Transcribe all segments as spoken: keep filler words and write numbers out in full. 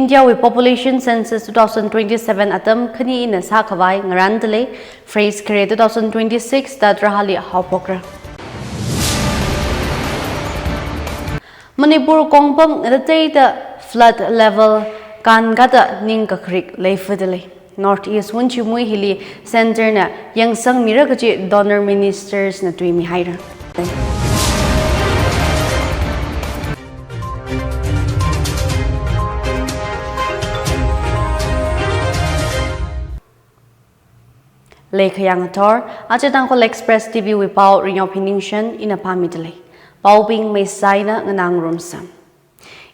Indiawui Population Census two thousand twenty-seven atam khani eina sākhavai ngarāndalei, phase khare two thousand twenty-six da tarāli haophokra. Manipur kongpam ngatateida flood level kānkada ningkakharik leifadalei. North East Wungchimui hili Centre na yangsangmira kaji DoNER ministers na tuimihaira. Leikhayang athor, aja Tangkhul Express T V wui pao Ringyo Phiningshen ina pāmidalei. Paobing meisaina nganāngarumsa.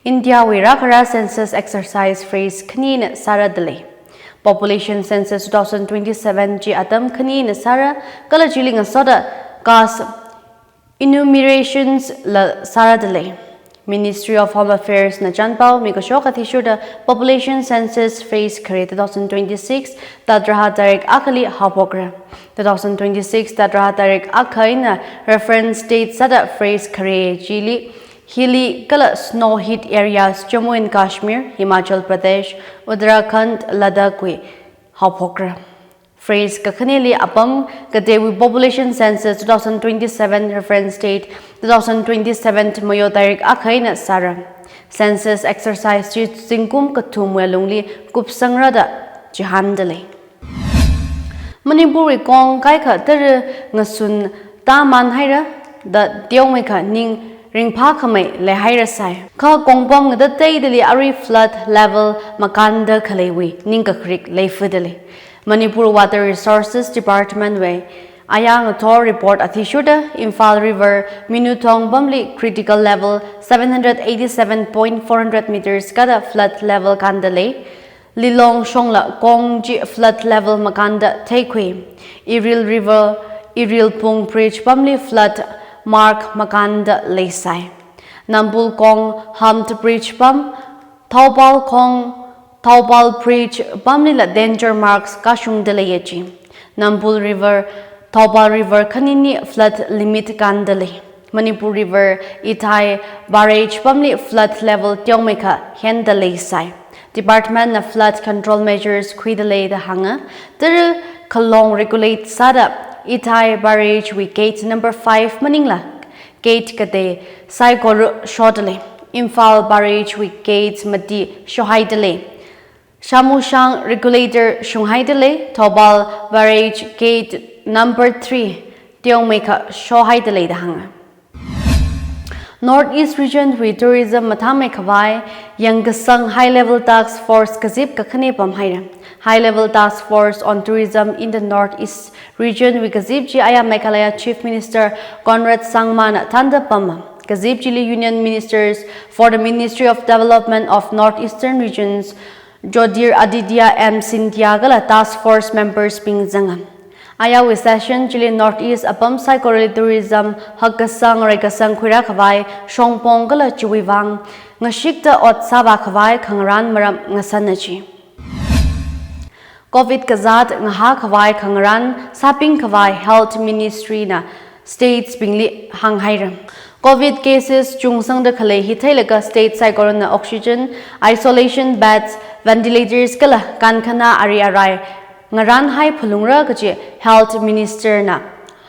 Indiawui rākhara census exercise phase khani eina sāradalei. Population Census two thousand twenty-seven chi atam khani eina sāra, kala chili ngasoda caste enumerations la sāradalei. Ministry of Home Affairs na chānpao mikashok athishurda Population Census phase khare two thousand twenty-six Tat raha tarik akhali haophokra. Two thousand twenty-six Tat raha tarik akha eina reference date sāda phase khare chili hilly kala snow hit areas Jammu and Kashmir, Himachal Pradesh, Uttarakhand, Ladakh wui haophokra. Phase kakhaneli apam kateiwui Population Census two thousand twenty-seven reference date two thousand twenty-seven Mayo tarik akha eina sāra. Census exercise chi zingkum kathumwui alungli kupsangra da chihāndalei. Manipurwui kong kaikha tara ngasun tāman haira da teomeikha ning ringphākhamei leihairasai. Kha kongpam ngatateidali arui flood level makānda khaleiwui ningkakharik leifadalei. Manipur Water Resources Department wui aya ngathor report athishurda Imphal River Minuthong pamli critical level seven hundred eighty-seven point four hundred meters kada flood level kāndalei. Lilong shongla kong chi flood level makānda theikhui. Iril River, Iril Pung Bridge pamli flood mark makānda leisai. Nambul Kong Hump Bridge pam, Thoubal Kong, Thoubal Bridge pamlila danger marks kashungda leiya chi. Nambul River, Thoubal River khanini flood limit kāndalei. Manipur River, Ithai Barrage pamli flood level teomeikha henda leisai. Department na flood control measures khuidalei da hānga. Tara khalong regulate sāda Ithai Barrage wui gate number five maningla gate katei saikora shodalei. Imphal Barrage wui gate mati shohaidalei. Shamushang regulator shunghaidalei, Thoubal Barrage gate number three teomeikha shohaidalei da hānga. North East Region wui tourism mathāmeikhavai yangkasang High Level Task Force kazip kakhane pamhaira. High Level Task Force on Tourism in the North East Region wui kazip chi aya Meghalaya Chief Minister Conrad Sangma na thānda pama. Kazip chili Union Ministers for the Ministry of Development of North Eastern Regions, Jyotiraditya M Scindia kala task force members bing zanga. Ayawui session chili North East apam saikorali tourism hakkasang reikasang khuirākhavai shongpong kala chiwui vang ngashikta ot sāvākhavai khangarān maram ngasāna chi. Covid kazāt ngahākhavai khangarān sāpingkhavai Health Ministry na states bingli hānghaira. Covid cases chungsangda khalei hi theilaga state saikorana oxygen, isolation beds, ventilators kala kankhana ari arai ngarānhai phalungra kaji Health Minister na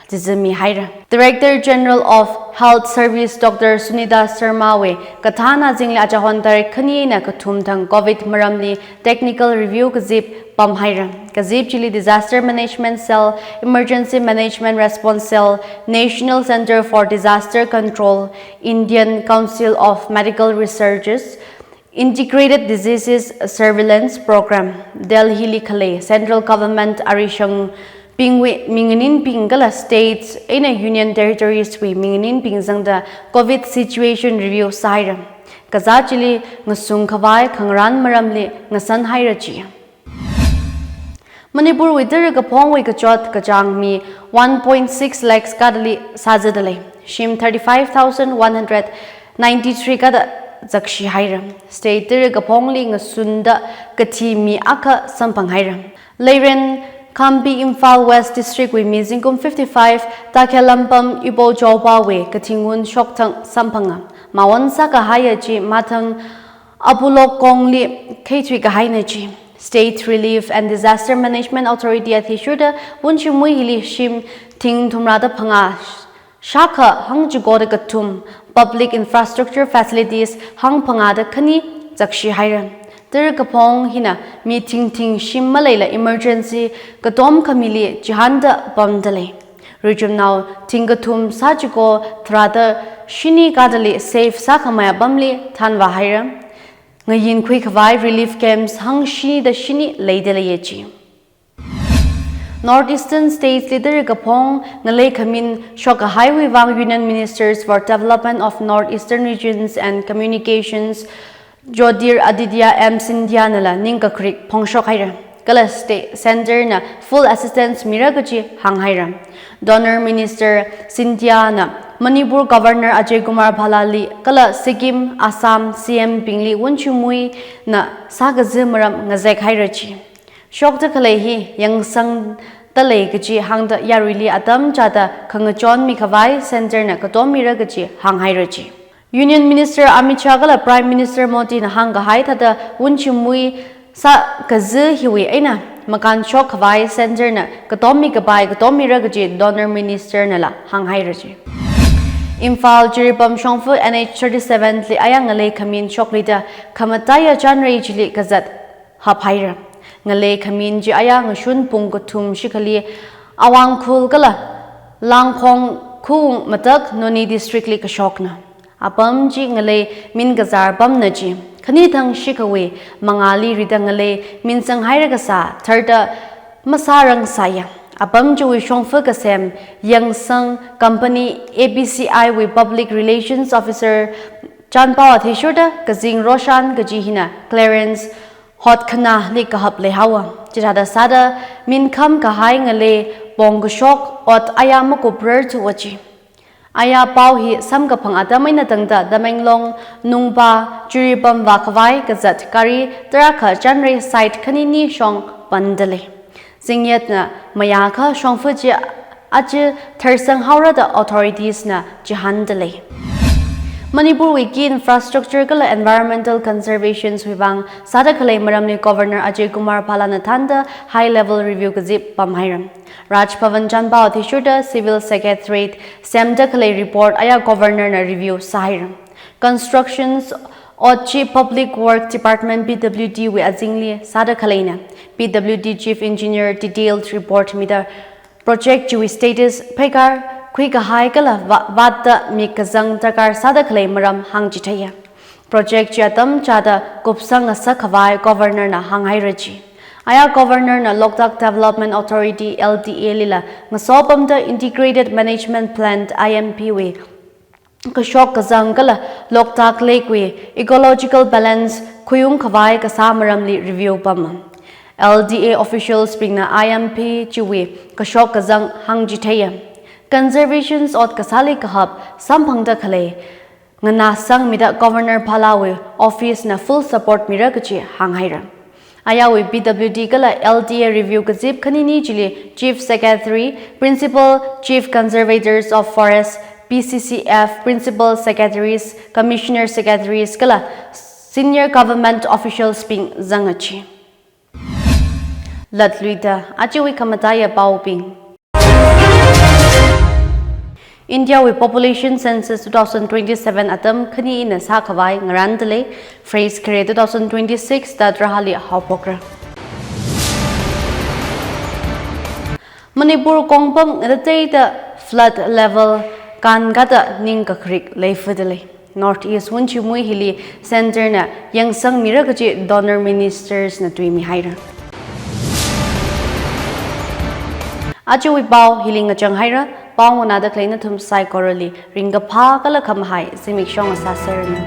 chizamihaira. Director General of Health Service Doctor Sunita Sharma wui kathāna zingli achahon tarik khani eina kathum thang Covid maramli technical review kazip pamhaira. Kazip chili Disaster Management Cell, Emergency Management Response Cell, National Centre for Disaster Control, Indian Council of Medical Researches, Integrated Diseases Surveillance Programme, Delhi li khalei Central Government arishangbingwui minganinbing kala states eina Union Territories wui minganinbing zangda Covid situation review sāhaira. Kazāt chili ngasungkhavai khangarān maramli ngasānhaira chi. Manipur wui tara kaphongwui kachot kachāng mi one point six lakhs kadali sāzadalei. Shim thirty-five thousand one hundred ninety-three kada zakshihaira. State tara kaphongli ngasunda kathi mi akha samphanghaira. Leiren Khambi Imphal West District wui mi zingkum fifty-five Takhe Lampam Ibo Joba wui kathingun shokthang samphanga. Mawon sākahaiya chi mathang Apolok Kongli khaithui kahaina chi. State Relief and Disaster Management Authority athishurda Wunchimui hili shim thing thumrada phangā shākha hangchikoda kathum, public infrastructure facilities hangphangāda khani zakshi haira. Tara kaphong hina mi thingthing shim maleila emergency katom khamili chihānda pamda lei. Richumnao thing kathum sāchiko tharāda shini kadali safe sākhamei apamli thanvā haira. Ngayin khuikhavai relief camps hangshida shini leida leiya chi. North Eastern States li tara kaphong ngalei khamin shokkahaiwui vang Union Ministers for Development of North Eastern Regions and Communications Jyotiraditya M Scindia nala ningkakrik phongshok haira. Kala state center na full assistance mira kachi hāng haira. Donor Minister Scindia na Manipur Governor Ajay Kumar Bhalla li kala Sikkim, Assam C M bingli Wunchimui na sākazi maram ngazek haira chi. Shokda khalei hi yangsangda lei kachi hāngda yaruili atam chāda khangachon mikhavai center na katom mira kachi hāng haira chi. Union Minister Amit Shah kala Prime Minister Modi na hāngkahai thāda Wunchimui sākazi hiwui eina makān shokkhavai center na katom mikapai katom mira kachi Donor Minister nala hāng haira chi. Imphal Jiribam shongfa N H thirty-seven li aya ngalei khamin shokluida khamataiya chanrei chili kazat hap haira. Ngalei khamin chi aya ngashun pung kathum shikhali Awangkhul kala Langkhong khuwung matak Noni District li kashokna. Apam chi ngalei min kazar pamna chi. Khanithang shikhawui mangāli rida ngalei min sanghaira kasā tharda masārang sāya. Apam chiwui shongfa kasem yangsang company A B C I wui Public Relations Officer Chanpao athishurda Kazing Roshan kaji hina clearance hotkhana li kahap leihaowa. Chithāda sāda minkham kahai ngalei pong kashok ot aya makuprarthuwa chi. Aya pao hi samkaphang atam eina tangda Tamenglong nungpa Jiribam vākhavai kazat gari tarākha chanrei site khanini shong panda lei. Zingyatna mayākha shongfa chi aja tharsang haora da authorities na chihānda lei. Manipur wui ki infrastructure kala environmental conservations wui vang sāda khalei maramli Governor Ajay Kumar Bhalla na thānda high level review kazip pam haira. Raj Bhavan Chanpao athishurda Civil Secretariat semda khalei report aya Governor na review sāhaira. Constructions ot chi Public Work Department P W D wui azingli sāda khaleina. P W D Chief Engineer detailed report mida project chiwui status pheikar khuikahai kala vā-, vātda mik kazang darkar sāda khalei maram hāngchitheiya. Project chi atam chāda kupsang ngasakkhavai Governor na hānghaira chi. Aya Governor na Loktak Development Authority L D A lila ngasopamda Integrated Management Plan I M P wui kashok kazang kala Loktak Lake wui ecological balance khuiungkhavai kasā maramli review pama. L D A officials bingna I M P chiwui kashok kazang hāngchitheiya. Conservations ot kasāli kahap samphangda khalei nganāsangmida Governor Bhalla wui office na full support mira kachi hānghaira. Ayawui P W D kala L D A review kazip khanini chili Chief Secretary, Principal Chief Conservators of Forest, P C C F, Principal Secretaries, Commissioner Secretaries kala Senior Government Officials bing zanga chi. Latluida, ajawui khamataiya paobing. India wui Population Census two thousand twenty-seven atam khani eina sākhavai ngaranda lei, phase khare two thousand twenty-six da tarahali haophokra. Manipur kongpam ngatateida flood level kānkada ningkakrik leifada lei. North East Wunchimui hili center na yangsangmira kachi Donor Ministers na tuimihaira. Ajawui pao hili ngachang haira, pao nganāda khalei nathum saikorali ringkaphā kala khamahai zimiksho ngasāseranu.